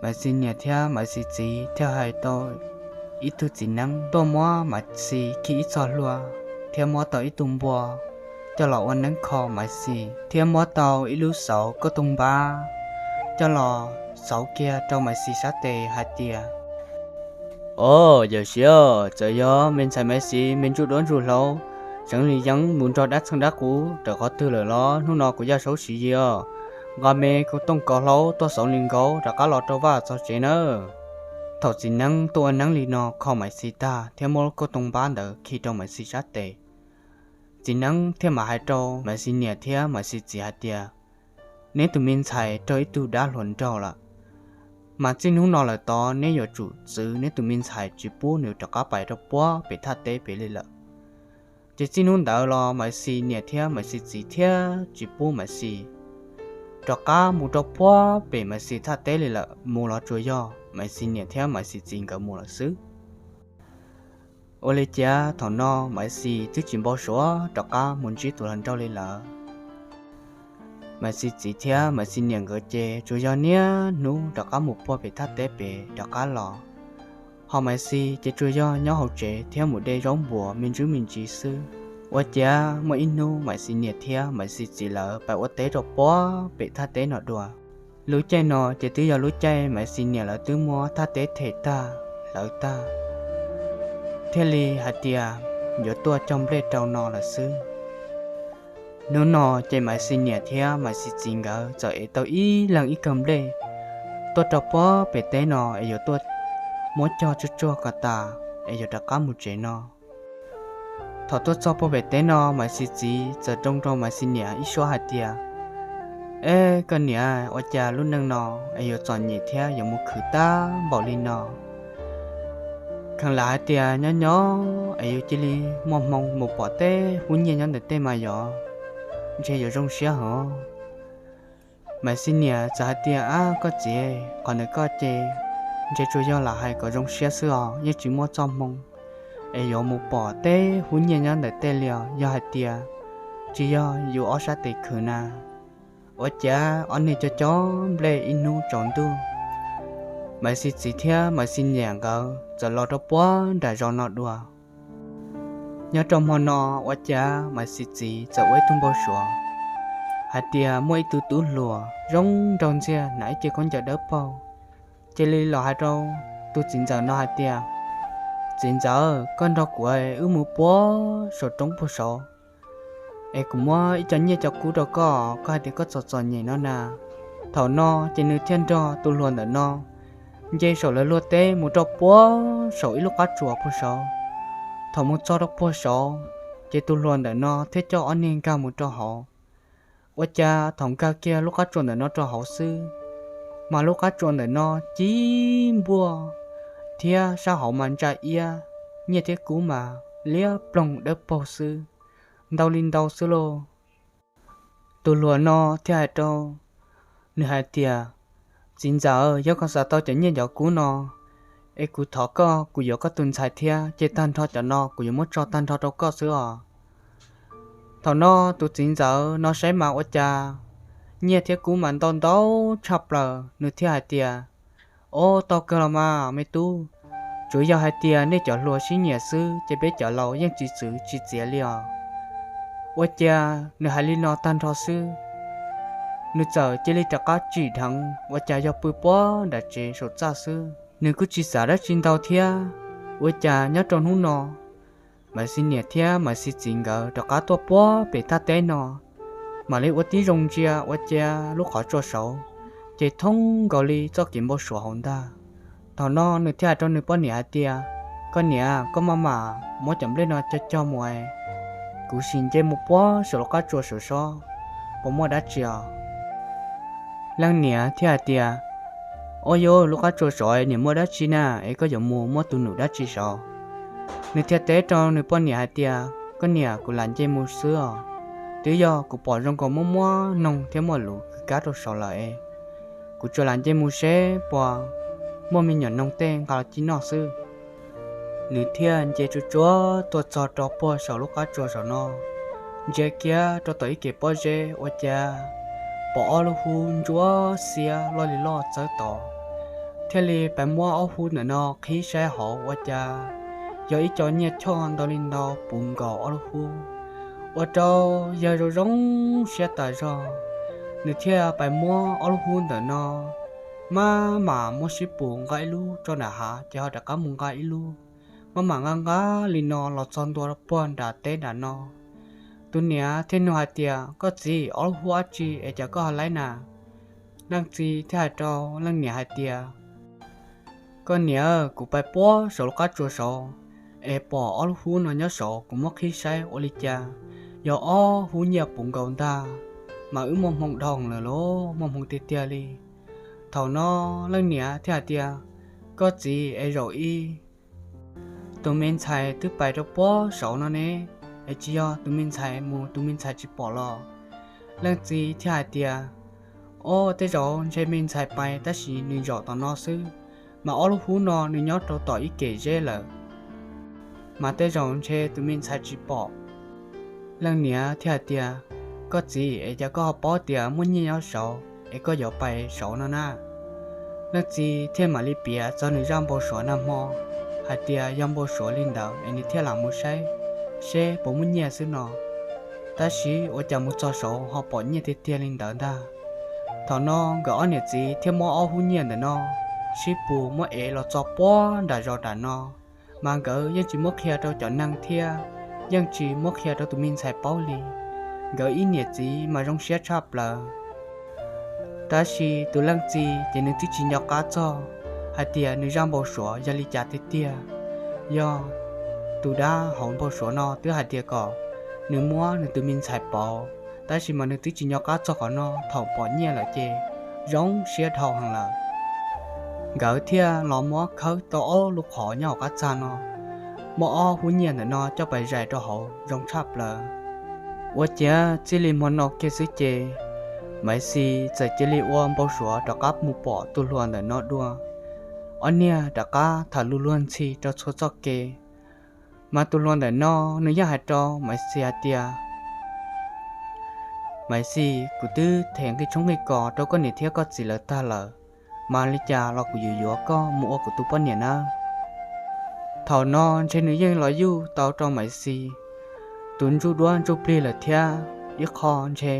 Maiv Xis niam thiab Maiv Xis txiv thiaj hais tau ib tug txiv neeb tuaj muab Maiv Xis khi ib txoj hlua, thiab muab tau ib tug npua coj los ua neeb kho Maiv Xis, thiab muab tau ib lub xauv kauj toog npab coj los xauv kiag rau Maiv Xis sab tes hais tias, Os, yawm siab, txawm yog me ntxhais Maiv Xis me ntsuj duab ntsuj hlauv, tseev li yeeb mus nrog dab txeeg dab qus raws qhov twg lawm los hnub no kuv yaj saub siv yig os. Nqa me kauj toog kov hlaub tuaj xauv li nkaus rov qab los rau vaj txog tsev nawb. Thaum txiv neeb tuaj ua neeb li no kho Maiv Xis tag thiab muab kauj toog npab ntawd khi rau Maiv Xis sab tes, txiv neeb thiaj mam hais rau Maiv Xis niam thiab Maiv Xis txiv hais tias, Neb tus me ntxhais raug ib tug dab hluas nraug lawm, mas txij hnub no lawm tod neb yuav tsum txwv neb tus me ntxhais tsis pub nws rov qab pais rau puag pem thaj teb pem li lawm. Ces txij hnub ntawd los Maiv Xis niam thiab Maiv Xis txiv thiaj tsis pub Maiv Xis rov qab mus rau puag pem Maiv Xis thaj teb li lawm, mus los tsuas yog Maiv Xis niam thiab Maiv Xis txiv nkawd mus lawm xwb. Ua li cas thaum no Maiv Xis twb tsis npau suav rov qab mus ntsib tus hluas nraug li lawm. Maiv Xis txiv thiab Maiv Xis niam nkawd ces tsuas yog niaj hnub rov qab mus puag pem thaj teb pem rov qab los, ho Maiv Xis ces tsuas yog nyob hauv tsev thiab mus de zaub npuas me ntsis me ntsis xwb. Ua ciav muaj ib hnub Maiv Xis niam thiab Maiv Xis txiv lawv pais ua teb rau puag pem thaj teb no dua. Lub caij no ces twb yog lub caij Maiv Xis niam lawv twb muab thaj teb them tag hlawv tag, thiaj li hais tias yuav tuaj cog nplej rau no lawm xwb. Hnub no ces Maiv Xis niam thiab Maiv Xis txiv nkawd txawm ev tau ib leeg ib kawm nplej tuaj rau puag pem teb no es yuav tuaj muab cog tsuag tsuag kom tas es yuav rov qab mus tsev no. Thaum tuaj txog puag pem teb no Maiv Xis txiv txawm roo rau Maiv Xis niam ib suab hais tias, Eb koj niam, ua cas lub neej no es yuav txom nyem thiab yuav mus khwv tag npaum li no? Kheev lam hais tias nyob nyob es yus cia li muaj hmoo mus pom tej hub nyiaj nyob ntawm tej mas yog ntshe yuav zoo siab heev. Maiv Xis niam txawm hais tias, Ab koj txiv, qhov ntawm koj ces ntshe tsuas yog lam hais kom zoo siab xwb os, yeej tsis muaj txoj hmoo es yuav mus pom tej hub nyiaj nyob ntawm tej li os. Yog hais tias tsis yog yus ob sab tes khwv na. Ua ciav ob niag cog cog nplej ib hnub tsaus ntuj, Maiv Xis txiv thiab Maiv Xis niam nkawd txawm los rau puag nram zos no dua. Nyob rau hmo no ua cas Maiv Xis txiv txawm ua ib tug npau suav hais tias muaj ib tug tub hluas zoo nraug ntxiag hnav ib ce khaub ncaws dawb paug, cia li los hais rau tus txiv ntxawm no hais tias, Txiv ntxawm, koj nrog kuv wb mus puag saum roob puag saud es kuv muab ib co nyiaj co kub rau koj, koj hais tias koj txom txom nyem no na. Thaum no ces nws thiaj nrog tus hluas ntawm no nce saum lawv luag teb mus rau puag saum ib lub qab tsuas puag saud. Thaum mus txog rau puag saud, ces tus hluas ntawm no thiaj coj ob niag nkag mus rau hauv. Ua cas thaum nkag kiag lub qab tsuas ntawm no rau hauv xwb, mas lub qab tsuas ntawm no ci npuaj thiab sab hauv mas ntsa iab, nyiaj thiab kub mas liab ploog dawb paug xwb, ntau li ntau xwb lauj. Tus hluas no thiaj hais rau nws hais tias, Txiv ntxawm, yog koj xav tau cov nyiaj cov kub no es kuv thov koj, kuv yuav koj tus ntxhais thiab, ces tag nrho cov no kuv yuav muab tso tag nrho rau koj xwb os. Thaum no tus txiv ntxawm no saib mas ua cas nyiaj thiab kub mas ntau ntau tshaj plaws, nws thiaj hais tias, Ob, tau kawg los mas me tub, tsuas yog hais tias nej cov hluas sib nyiam xwb ces peb cov laus yeej tsis txwv tsis txiav li os. Ua cas nws hais li no tag nrho xwb, nws txawm cia li rov qab tsim dheev ua cas yog pw puag nram tsev saum txaj xwb. Nws kuj tsis xav dab tsi ntau thiab, ua cas nyob rau hnub no Maiv Xis niam thiab Maiv Xis txiv nkawd rov qab tuaj puag pem thaj teb no, mam li ua tib zoo ntsia ua cas lub qhov tsua saud ces thoob nkaus li txoj kev npau suav hauv ntag. Thaum no nws thiaj hais rau nws poj niam hais tias, Koj niam, koj maj mam muab cov nplej no cog cog mus es kuv sim nce mus puag saum lub qab tsua saud sob, puas muaj dab tsi os? Leej niam thiaj hais tias, Ob, yog lub qab tsua saud niam muaj dab tsi na, es koj yuav mus muab tus num dab tsi saud? Nws thiaj teb rau nws poj niam hais tias, Koj niam, kuv lam nce mus xwb os, twb yog kuv pom zoo nkaus muaj muaj noog thiab muaj luv kab rau saud lawm es kuv tsuas lam nce mus seb puas muaj me nyuam noog tej nqa los cib noj xwb. Nws thiaj nce tsuj tsuav tuaj txog rau puag saum lub qab tsua saum no, ntsia kiag rau tom ib kev pob zeb ua cas pom ob lub hub ntsuab xiab loj li loj txawb tod, thiaj li pais muab ob hub ntawm no qhib saib hauv ua cas yog ib co nyiaj choj ntau li ntau puv nkaus ob lub hub, ua rau yawg zoo zoo siab tas zog. Nws thiaj pais muab ob lub hub ntawm no maj mam muab sib pus nqa ib lub tso nram hav ces ho rov qab mus nqa ib lub, maj mam nqa nqa li no los txog ntua puag nram teb nram no. Tus niam thiaj nug hais tias, Koj txiv, ob lub hub dab tsi es cas koj ho laib na? Leej txiv thiaj hais rau leej niam hais tias, Koj niam, kuv pais puag saum lub qab tsua saud es pom ob lub hub no nyob saud, kuv muab qhib saib ua li cas yog ob hub nyiaj puv nkaus ntag, mas wb muaj hmoo dhau lawm lauj, muaj hmoo tiag tiag li. Thaum no leej niam thiaj hais tias, Koj txiv, es zaum ib tus me ntxhais twb pais rau puag saud no ne, es tsis yog tus me ntxhais mus tus me ntxhais tsis pom los? Leej txiv thiaj hais tias, Ob, tej zaum ntshe me ntxhais pais tab sis nws zaum tom no xwb, mas ob lub hub no nws nyob rau tom ib kem zeb lawm, mas tej zaum ntshe tus me ntxhais tsis pom. Leej niam thiaj hais tias, Koj txiv, es cas koj ho paub tias muaj nyiaj nyob saud es koj yuav pais saud no na? Leej txiv thiaj mam li piav txog nws zaj npau suav nag hmo hais tias yog npau suav li ntawd es nws thiaj lam mus saib seb puas muaj nyiaj xwb no. Tab sis ua cas mus txog saud ho pom nyiaj tiag tiag li ntawd ntag. Thaum no nkawd ob niam txiv thiaj muab ob hub nyiaj ntawm no sib pus muab ev los txog puag nram zos nram no, mas nkawd yeej tsis muab qhia rau cov neeg thiab yeej tsis muab qhia rau tus me ntxhais paub li. Nkawd ib niam txiv mas zoo siab tshaj plaws. Tab sis tus leej txiv ces nws twb tsis nco qab txog hais tias nws zaj npau suav yog li cas tiag tiag. Yog tus dab hauv npau suav no twb hais tias kom nws muab nws tus me ntxhais pauv, tab sis mas nws twb tsis nco qab txog qhov no, thaum pom nyiaj lawm ces zoo siab dhau heev lawm. Nkawd thiaj los muab khawb tau ob lub qhov nyob hauv qab txag no, muab ob hub nyiaj ntawm no coj pais zais rau hauv zoo tshaj plaws. Ua ciav txij li hmo no kiag xwb ces Maiv Xis txawm cia li ua npau suav rov qab mus pom tus hluas ntawm no dua. Ob niag rov qab tham lus luag ntxhi rau txhua txoj kev, mas tus hluas ntawm no nws yeej hais rau Maiv Xis hais tias, Maiv Xis, kuv twb them nqi tshoob nqi kos rau koj niam thiab koj txiv lawv tag lawm, mas li cas los kuv yuav yuav koj mus ua kuv tus poj niam nawb. Thaum no ntshe nws yeej los yuj tau rau Maiv Xis tus ntsuj duab ntsuj plig lawm thiab. Ib qho ntshe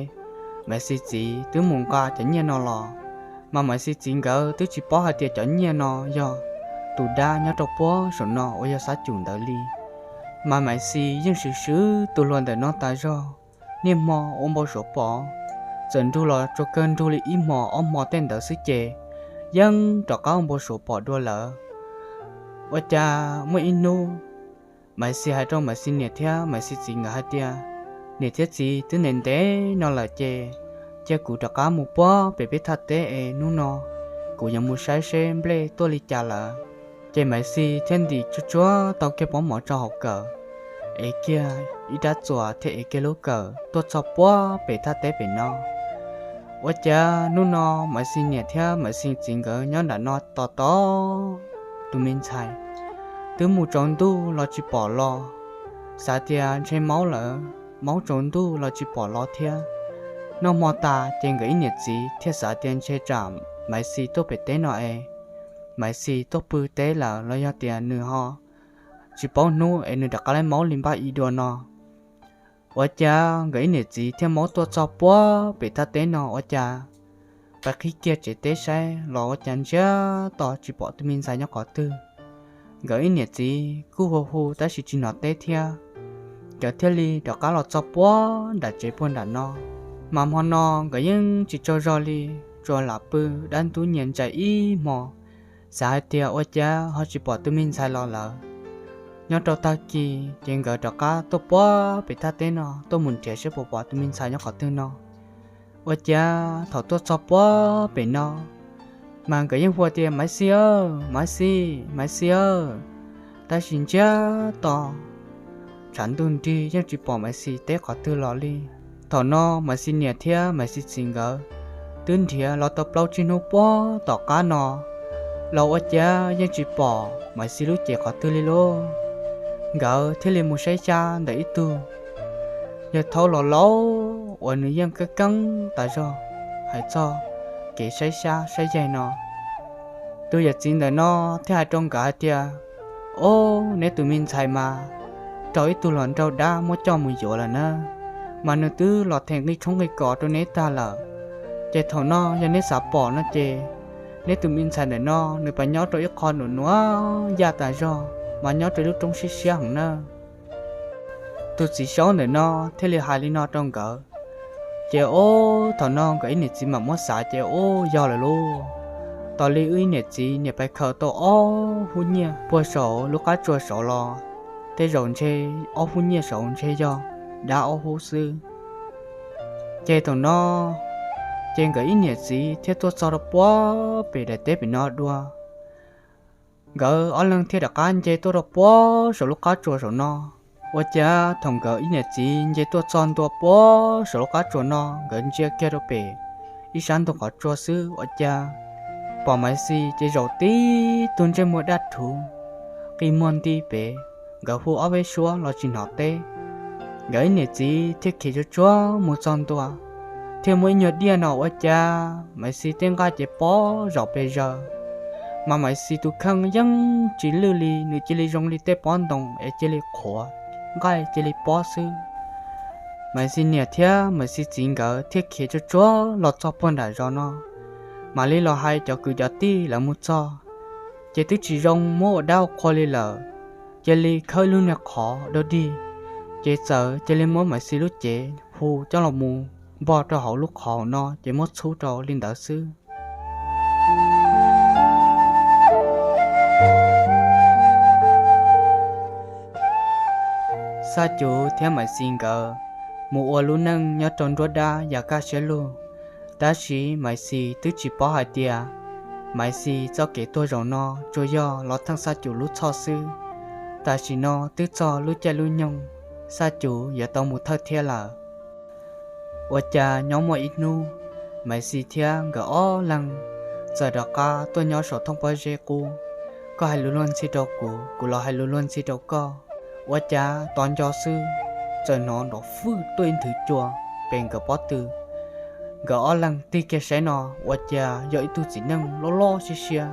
Maiv Xis txiv twb mus nqa cov nyiaj no los, mas Maiv Xis txiv nkawd twb tsis paub hais tias cov nyiaj no yog tus dab nyob rau puag saum no uas yog Xab Cum ntawd li. Mas Maiv Xis yeej swv swv tus hluas ntawm no tas zog. Niaj hmo ua npau suav pom, txawm nrug los tsuas kawg nrug li ib hmos ob hmos tej ntawd xwb ces yeej rov qab ua npau suav pom dua lawm. Ua cas muaj ib hnub Maiv Xis hais rau Maiv Xis niam thiab Maiv Xis txiv nkawd hais tias, Niam thiab txiv, twb ntev ntev no lawm ces cia kuv rov qab mus puag pem peb thaj teb es hnub no kuv yuav mus saib seb nplej tuaj li cas lawm. Ces Maiv Xis thiaj ntim tsuag tsuag tau kiag pob mov rau hauv kawm, ev kiag ib rab txuas thiab ev kiag lub kawm tuaj txog puag pem thaj teb pem no. Ua cas hnub no Maiv Xis niam thiab Maiv Xis txiv nkawd nyob nram no tos tos tus me ntxhais, twb mus tsaus ntuj los tsis pom los, xav tias ntshe maub lawm, maub tsaus ntuj los tsis pom los thiab. Noj hmo tas ces nkawd ib niam txiv thiaj xav tias ntshe tsam Maiv Xis tuaj pem teb no es Maiv Xis tuaj pw teb lawm los yog tias nws ho tsis paub hnub es nws rov qab laib maub li npaj ib dua no. Ua cas nkawd ib niam txiv thiaj maub tuaj txog puag pem thaj teb no ua cas pais qhib kiag tsev teb saib los ua cas ntsiag to tsis pom tus me ntxhais nyob qhov twg. Nkawd ib niam txiv kuj hu hu tab sis tsis hnov teb thiab. Nkawd thiaj li rov qab los txog puag nram tsev puag nram no. Mas hmo no nkawd yeej tsis tsaug zog li, tsuas lam pw dab ntub nyias ntsais ib hmo, xav hais tias ua cas ho tsis pom tus me ntxhais los lawm. Nyob rau tag kis ces nkawd rov qab tuaj puag pem thaj teb no tuaj mus nrhiav seb puas pom tus me ntxhais nyob qhov twg no. Ua cas thaum tuaj txog puag pem no, mas nkawd yeej hu tias, Maiv Xis aw, Maiv Xis, Maiv Xis aw! Tab sis ntsiag to, tshav ntuj nrig yeej tsis pom Maiv Xis teb qhov twg los li. Thaum no Maiv Xis niam thiab Maiv Xis txiv nkawd twb nrhiav los tau plaub tsib hnub puag tom qab no los ua cas yeej tsis pom Maiv Xis lub cev qhov twg li lauj. Nkawd thiaj li mus saib xyab ntawm ib tug yawg thaub laus laus uas nws yeej keeb keeb tas zog hais txog kev saib xyab saib yaig no. Tus yawm txiv ntawm no thiaj hais rau nkawd hais tias, Au, neb tus me ntxhais mas raug ib tug hluas nraug dab muab coj mus yuav lawm na, mas nws twb los them nqi tshoob nqi kos rau neb tag lawm. Ces thaum no yog neb xav pom no ces neb tus me ntxhais ntawm no nws pab nyob rau ib qho num nuav yaj tas zog mas nyob rau lub roob siab siab heev na. Tus txiv saub ntawm no thiaj li hais li no rau nkawd. Ces ub, thaum no nkawd ib niam txiv mam muab xav ces ub, yog lawm lauj. Tos li wb ib niam txiv niam pais khaws tau ob hub nyiaj puag saum lub qab tsua saud los, tej zaum ntshe ob hub nyiaj saud ntshe yog dab ob hub xwb. Ces thaum no ces nkawd ib niam txiv thiaj tuaj txog rau puag pem daim teb pem no dua. Nkawd ob leeg thiaj rov qab nce tuaj rau puag saum lub qab tsua saum no. Ua cas thaum nkawd ib niam txiv nce tuaj txog ntua puag saum lub qab tsua no, nkawd ntsia kiag rau pem ib sab ntug qhov tsua xwb ua cas pom Maiv Xis ces zaum tib tug ntsej muag daj rhuv, qi muag nti pem, nkawd hu ob peb suab los tsis hnov teb. Nkawd ib niam txiv thiaj khiav tsuag tsuag mus txog ntua, thiaj muab ib nyuag diaj no ua cas Maiv Xis tej nqaij ces pob zaum pes zaws, mas Maiv Xis tus kheej yeej tsis lwj li, nws cia li zoo li tej pob ntoo es cia li qhuav, nqaij cia li pob xwb. Maiv Xis niam thiab Maiv Xis txiv nkawd thiaj khiav tsuag tsuag los txog puag nram zos no, mam li los hais cov kwv cov tij lawv mus txog, ces twb tsis zoo muab ua dab ua qhua li lawm, cia li khawb ib lub niag qhov dog dig, ces txawm cia li muab Maiv Xis lub cev hu coj los mus npog rau hauv lub qhov no ces muab txhub rau li ntawd xwb. Xab Cuv thiab Maiv Xis nkawd mus ua lub neej nyob rau nruab dab yam kaj siab lug, tab sis Maiv Xis twb tsis paub hais tias Maiv Xis txoj kev tuag zaum no tsuas yog los theej Xab Cuv lub txhoj xwb. Tam sim no twb txog lub caij lub nyoog Xab Cuv yuav tau mus thawj thiab lawm. Ua cas nyob muaj ib hnub, Maiv Xis thiab nkawd ob leeg txawm rov qab tuaj nyob saum thooj pob zeb qub. Koj hais lus luag ntxhi rau kuv, kuv los hais lus luag ntxhi rau koj. Ua cas tos nco xwb, txawm hnov nrov fwj tuaj ib nthwv cua pem nkawd pob tw. Nkawd ob leeg tig kiag saib no, ua cas yog ib tug txiv neej loj loj siab siab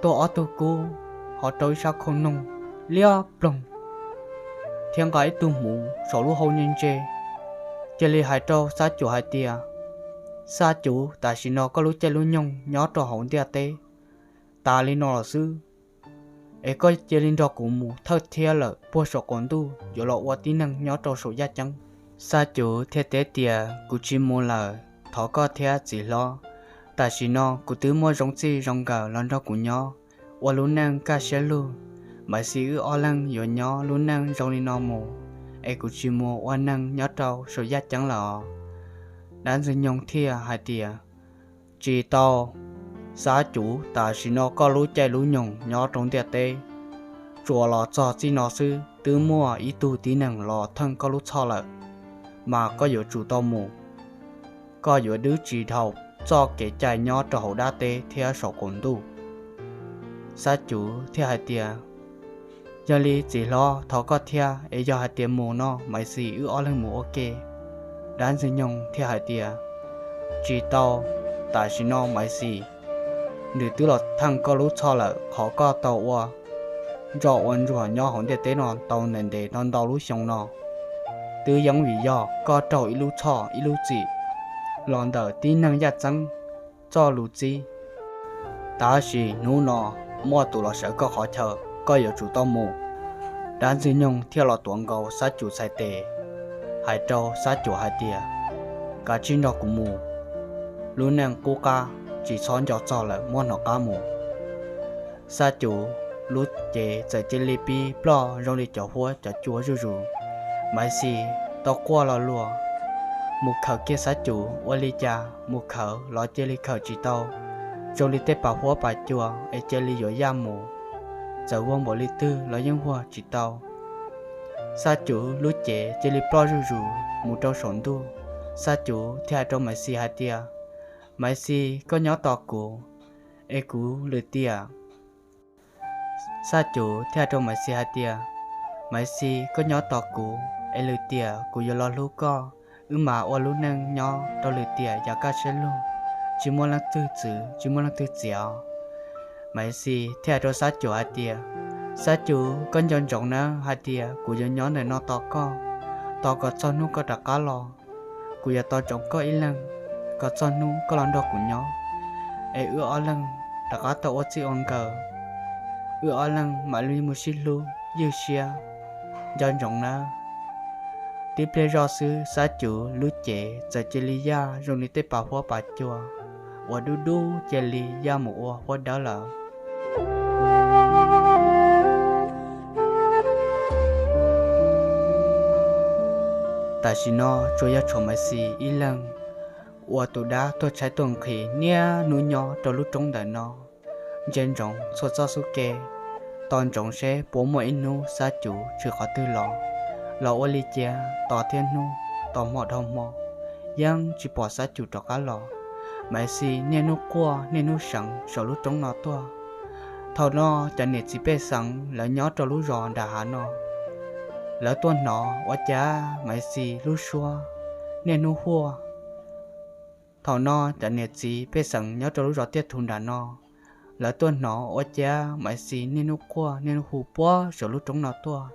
tuaj ob tug kub, ho rau ib sab khau noog liab ploog, thiab nqa ib tug hmuv saum lub hau ntse ntse, cia li hais rau Xab Cuv hais tias, Xab Cuv, tam sim no koj lub caij lub nyoog nyob rau hauv ntiaj teb tas li no lawm xwb, es koj cia li nrog kuv mus thawj thiab lawm puag saum qaum ntuj yuav los ua tib neeg nyob rau saum yaj ceeb. Xab Cuv thiaj teb tias, Kuv tsis mus lawm, thov koj thiab txiv hlob, tam sim no kuv twb muaj zoo txij zoo nkawm los nrog kuv nyob, ua lub neej kaj siab lug. Maiv Xis wb ob leeg yuav nyob lub neej zoo li no mus, es kuv tsis mus ua neeg nyob rau saum yaj ceeb lawm os. Dab Ntxwg Nyoog thiaj hais tias, Tsis tau, Xab Cuv, tam sim no koj lub caij lub nyoog nyob rau ntiaj teb tsuas los txog txij no xwb, twb muaj ib tug tib neeg los theej koj lub txhoj lawm, mas koj yuav tsum tau mus. Koj yuav dwb tsis dhau txoj kev cai nyob rau hauv dab teb thiab saum qaum ntuj. Xab Cuv thiaj hais tias, Yog li txiv hlob, thov koj thiab, es yog hais tias mus no Maiv Xis wb ob leeg mus ua ke? Dab Ntxwg Nyoog thiaj hais tias, Tsis tau, tam sim no Maiv Xis nws twb los theej koj lub txhoj lawm, qhov koj tau ua ntsoj ua ntsuag nyob hauv ntiaj teb no tau ntev ntev ntau ntau lub xyoo no, twb yeej vim yog koj raug ib lub txhoj ib lub txim los ntawm tib neeg yaj txeeb txoj lus txib. Tab sis hnub no muaj tus los sawv koj qhov chaw, koj yuav tsum tau mus. Dab Ntxwg Nyoog thiaj los tuav nkaus Xab Cuv txhais tes, hais rau Xab Cuv hais tias, Kav tsij nrog kuv mus, lub neej qub qab tsis txhob nco txog lawm, muab hnov qab mus. Xab Cuv lub cev txawm cia li pib ploj zoo li cov huab cov cua zuj zus. Maiv Xis tau quaj lo lus mus khawm kiag Xab Cuv, ua li cas mus khawm los cia li khawm tsis tau, zoo li tej pas huab pas cua es cia li yuav yaj mus, txawm vuag npaum li twg los yeej vuag tsis tau. Xab Cuv lub cev cia li ploj zuj zus mus rau saum ntuj. Xab Cuv thiaj hais rau Maiv Xis hais tias, Maiv Xis, koj nyob tos kuv es kuv lwm tiam. Xab Cuv thiaj hais rau Maiv Xis hais tias, Maiv Xis, koj nyob tos kuv es lwm tiam kuv yuav los hlub koj, wb mam ua lub neej nyob rau lwm tiam yav kaj siab lug, tsis muaj leej twg txwv tsis muaj leej twg txiav os. Maiv Xis thiaj hais rau Xab Cum hais tias, Xab Cum, koj nco ntsoov nawb hais tias kuv yuav nyob ntawm no tos koj, tos kom txog hnub koj rov qab los. Kuv yuav tos ntsoov koj ib leeg, kom txog hnub koj los nrog kuv nyob, es wb ob leeg rov qab tau ua txij ua nkawm, wb ob leeg mam li mus sib hlub ywj siab. Nco ntsoov nawb. Tib pliag zoj xwb Xab Cum lub cev txawm cia li yaj zoo li tej pas huab pas cua uas dub dub cia li yaj mus ua huab dawb lawm. Tam sim no tsuas yog tshuav Maiv Xis ib leeg ua tus dab tuag tshaib tuag nqhis niaj hnub nyob rau lub roob ntawm no, ntsia ntsoov txhua txoj xub ke, tos ntsoov seb puas muaj ib hnub Xab Cum tshwm qhov twg los. Los ua li cas tos thiab hnub, tos hmo dhau hmo, yeej tsis pom Xab Cum rov qab los. Maiv Xis niaj hnub quaj niaj hnub seev saum lub roob no tuaj. Thaum no cov niam txiv pej xeem lawv nyob rau lub zos nram hav no, lawv tuaj hnov ua cas Maiv Xis lub suab niaj hnub huaj. Thaum no cov niam txiv pej xeem nyob rau lub zos Tiaj Thu nram no, lawv tuaj hnov ua cas Maiv Xis niaj hnub quaj niaj hnub hu puag saum lub roob no tuaj.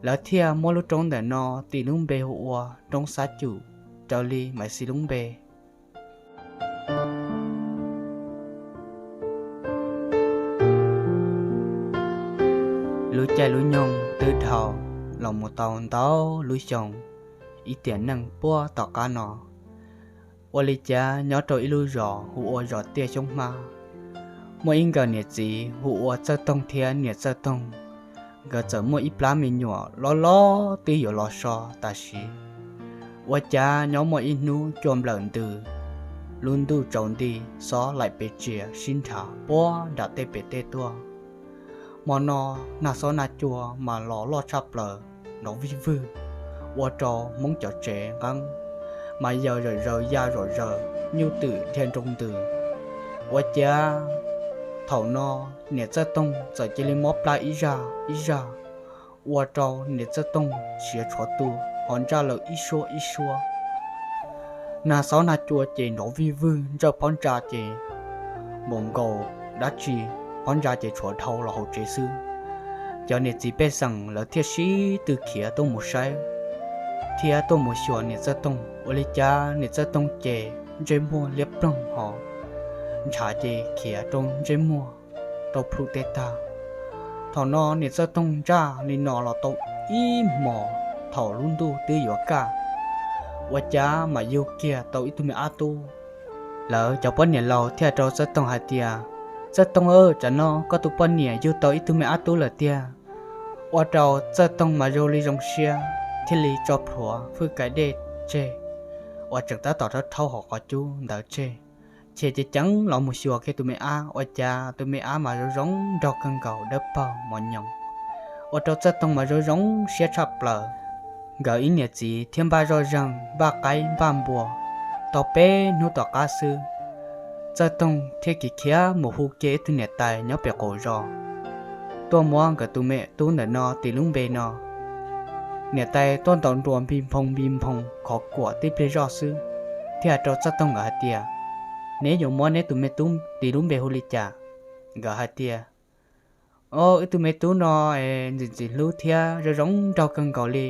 Lawv thiaj muab lub roob ntawm no tis lub npe hu ua Roob Xab Cum, raws li Maiv Xis lub npe. Lub caij lub nyoog twb dhau los mus tau ntau lub xyoo, ib tiam neej puag tom qab no, ua li cas nyob rau ib lub zos hu ua zos Tiaj Xyoob Hmab, muaj ib nkawm niam txiv hu ua Txawj Toog thiab niam Txawj Toog. Nkawd txawm muaj ib plab me nyuam loj loj twb yuav los so tam sim. Ua cas nyob muaj ib hnub cua nplawm ntws, lub ntuj tsaus nti, xob laim pes tsia sib nrhav puag nram tej pem tej tuaj. Hmo no nag xob nag cua mas los loj tshaj plaws, nrov vij vwg, ua rau Hmoob cov tsev nqeeb mas yawm zom zaws ya zom zaws, nyuj twm dhia nroo ntws. Ua cas thaum no niam Txawj Toog txawm cia li mob plab ib zaj ib zaj, ua rau niam Txawj Toog siav tshuav tu, ho ntsaj lawm ib suab ib suab. Nag xob nag cua ces nrov vij vwg, ntsawj phab ntsa ces npaum nkaus dab tsi, phab ntsa ces tshuav dhau los hauv tsev xwb. Cov niam txiv pej xeem lawv thiaj sib tw khiav tuaj mus saib thiab tuaj mus xyuas niam Txawj Toog. Ua li cas niam Txawj Toog ces ntsej muag liab ploog ho ntshav ces khiav rau ntsej muag rau plhu teb tag. Thaum no niam Txawj Toog ntsaj li no los tau ib hmos, thaum lub ntuj twb yuav kaj, ua cas mam yug kiag tau ib tug me ab tub. Lawv cov poj niam laus thiaj rau Txawj Toog hais tias, Txawj Toog, tsam no koj tus poj niam yug tau ib tug me ab tub lawm tiag. Ua rau Txawj Toog mas zoo li zoo siab, thiaj li tso plhuav fwj kais dej tseg uas tseem tab tom rhaub rhaub hauv qhov cub ntawd tseg, ces ceev ceev los mus xyuas kiag tus me ab. Ua cas tus me ab mas zoo zoo nraug kawg nkaus, dawb paug mos nyoos, ua rau Txawj Toog mas zoo zoo siab tshaj plaws. Nkawd ib niam txiv thiaj npaj zoj zeeg, npaj qaib npaj npua. Tau peb hnub tom qab xwb, Txawj Toog thiaj khiav khiav mus hu kiag ib tug niam tais nyob pem qaum zos tuaj muab nkawd tus me tub ntawm no tis lub npe no. Niam tais tuaj ntaus nruas npig nphoo npig nphoo khov kuam tib pliag zoj xwb, thiaj hais rau Txawj Toog nkawd hais tias, Neb yuav muab neb tus me tub tis lub npe hu li cas? Nkawd hais tias, O, wb tus me tub no ntxim ntxim hlub thiab zoo zoo nraug kawg nkaus li.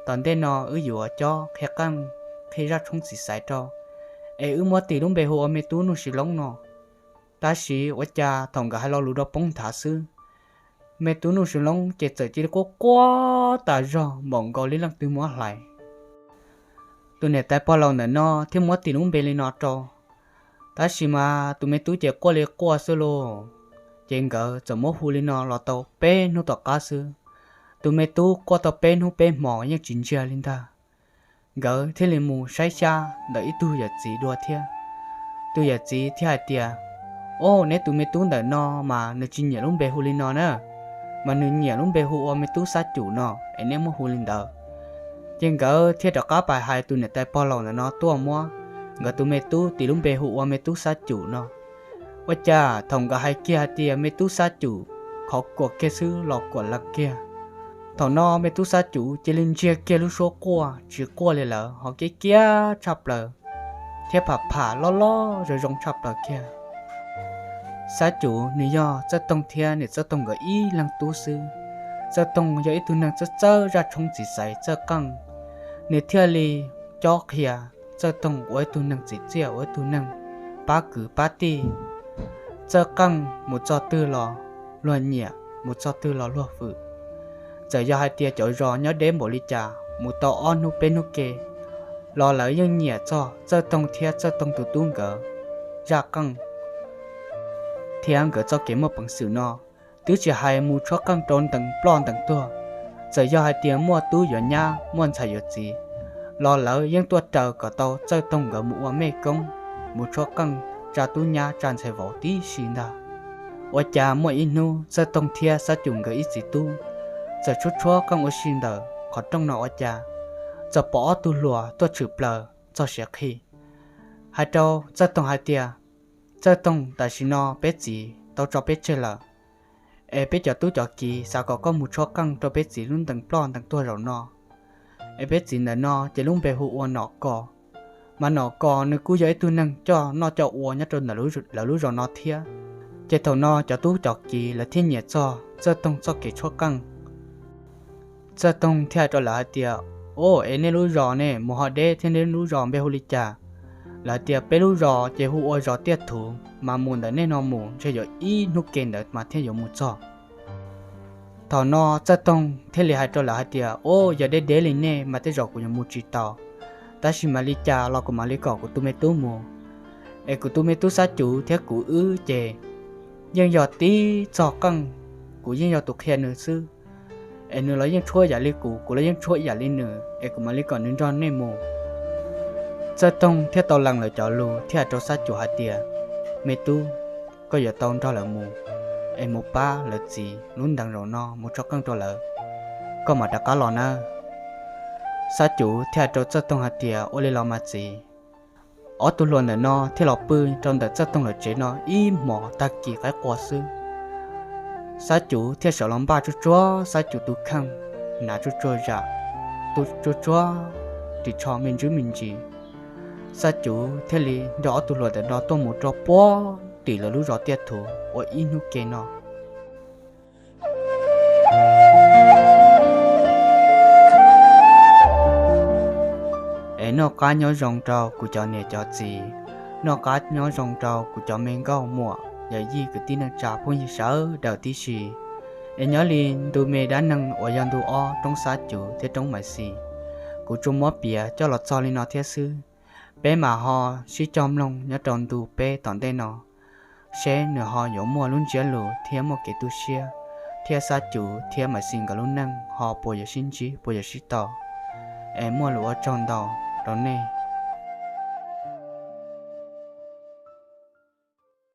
Tom ntej no wb yuav cob qhia qeej, qhia zaj tshoob txiv xaiv rau, es wb muab tis lub npe hu ua me tub Nuj Sis Loob no. Tab sis ua cas thaum nkawd hais lo lus rau poob nthav xwb, me tub Nuj Sis Loob ces txawm cia li quaj quaj tas zog npaum nkaus li leej twg muab hlais. Tus niam tais pog laus ntawm no thiaj muab tis lub npe li no rau. Tab sis mas tus me tub ces quaj li quaj xwb lauj. Ces nkawd txawm muab hu li no los tau peb hnub tom qab xwb. Tus me tub quaj tau peb hnub peb hmos yeej tsis ntsiag li ntag. Nkawd thiaj li mus saib xyab ntawm ib tug yawm txiv dua thiab. Tus yawm txiv thiaj hais tias, O, neb tus me tub ntawm no mas nws tsis nyiam lub npe hu li no na, mas nws nyiam lub npe hu ua me tub Xab Cum no, es neb muab hu li ntawd. Ces nkawd thiaj rov qab pais hais tus niam tais pog laus ntawm no tuaj muab nkawd tus me tub tis lub npe hu ua me tub Xab Cum no. Ua cas thaum nkawd hais kiag hais tias me tub Xab Cum, khov kuam kiag xwb los kuam lees kiag. Thaum no me tub Xab Cum cia li ntsiag kiag lub suab quaj tsis quaj li lawm, ho kiab kiab tshaj plaws thiab pham pham loj loj zoo zoo tshaj plaws kiag. Xab Cum nws yog Txawj Toog thiab niam Txawj Toog nkawd ib leeg tub xwb. Txawj Toog yog ib tug neeg txawj txawj zaj tshoob txiv xaiv Txawj Qeej, nws thiaj li cob qhia Txawj Toog ua ib tug neeg txiv txiaj, ua ib tug neeg pab kwv pab tij. Txawj Qeej mus txog twg los luag nyiam, mus txog twg los luag fwm. Txawm yog hais tias cov zos nyob deb npaum li cas, mus tau ob hnub peb hnub ke los lawv yeej nyiam txog Txawj Toog thiab Txawj Toog tus tub nkawd zaj qeej. Thiab nkawd txoj kev muaj peev xwm no, twb tsis hais mus tshuab qeej rau ntees ploj ntees tuag, txawm yog hais tias muaj tub yuav nyab, muaj ntxhais yuav txiv los lawv yeej tuaj raws kom tau Txawj Toog nkawd mus ua mej koob, mus tshuab qeej tsa tub nyab tsa ntxhais vauv tib si ntag. Ua cas muaj ib hnub Txawj Toog thiab Xab Cum nkawd ib txiv tub txawm tshuab tshuab qeej ua si ntawm qhov rooj no ua cas txawm pom ob tug hluas tuaj tshwm plaws txog siav qhi, hais rau Txawj Toog hais tias, Txawj Toog, tam sim no peb txiv tau tso peb tseg lawm, es peb cov tub cov kiv xav kom koj mus tshuab qeej rau peb txiv lub ntees ploj ntees tuag zaum no. Es peb txiv ntawm no ces lub npe hu ua Nom Kos, mas Nom Kos nws kuj yog ib tug neeg coj noj coj ua nyob rau ntawm lawv lub zos no thiab. Ces thaum no cov tub cov kiv lawv thiaj nyiam txog Txawj Toog txoj kev tshuab qeej. Txawj Toog thiaj hais rau lawv hais tias, Au, es nej lub zos ne mus ho deb thiab, nej lub zos npe hu li cas? Lawv tias, Peb lub zos ces hu ua zos Tiaj Thuv, mas mus ntawm nej no mus ntshe yuav ib hnub ke ntawd mas thiaj yuav mus txog. Thaum no Txawj Toog thiaj li hais rau lawv hais tias, Au, yog deb deb li nej mas tej zaum kuv yuav mus tsis tau, tab sis mam li cas los kuv mam li kom kuv tus me tub mus. Es kuv tus me tub Xab Cum thiab kuv wb ces yeej yog tib txog qeej, kuv yeej yog tus qhia nws xwb. Es nws los yeej tshuab yam li kuv, kuv los yeej tshuab yam li nws, es kuv mam li kom nws nrog nej mus. Txawj Toog thiaj tau lees lawv cov lus thiaj hais rau Xab Cum hais tias, Me tub, koj yuav tau nrog lawv mus, es mus pab lawv txiv lub ntees zaum no mus tshuab qeej rau lawv, koj mam rov qab los nawb. Xab Cum thiaj hais rau Txawj Toog hais tias, Ua li los mas txiv. Ob tug hluas ntawm no thiaj los pw rau ntawm Txawj Toog lawv tsev no ib hmos tag kis qaib qua xwb. Xab Cum thiaj sawv los npaj tsuag tsuag Xab Cum tus kheej, hnav tsuag tsuag zam, tu tsuag tsuag ris tsho me ntsis me ntsis. Xab Cum thiaj li nrog ob tug hluas ntawm no tuaj mus rau puag tim lawv lub zos Tiaj Thuv ua ib hnub ke no. Es noj qab nyob zoo rau kuv cov niam cov txiv, noj qab nyob zoo rau kuv cov me nkauj muam yawm yij kwv tij neej tsa phooj ywg sawv daws tib si. Es nyob li ntu me dab neeg uas yog ntu ob roob Xab Cum thiab roob Maiv Xis, kuv tsuas muab piav coj los txog li no thiab xwb. Peb mam ho sib cog mloog nyob rau ntu peb tom ntej no, seb nws ho yuav muaj lub ntsiab lus thiab muaj kev tu siab, thiab Xab Cum thiab Maiv Xis nkawd lub neej ho puas yuav sib ntsib puas yuav sib tau. Es muaj lus ua tsaug ntau rau nej.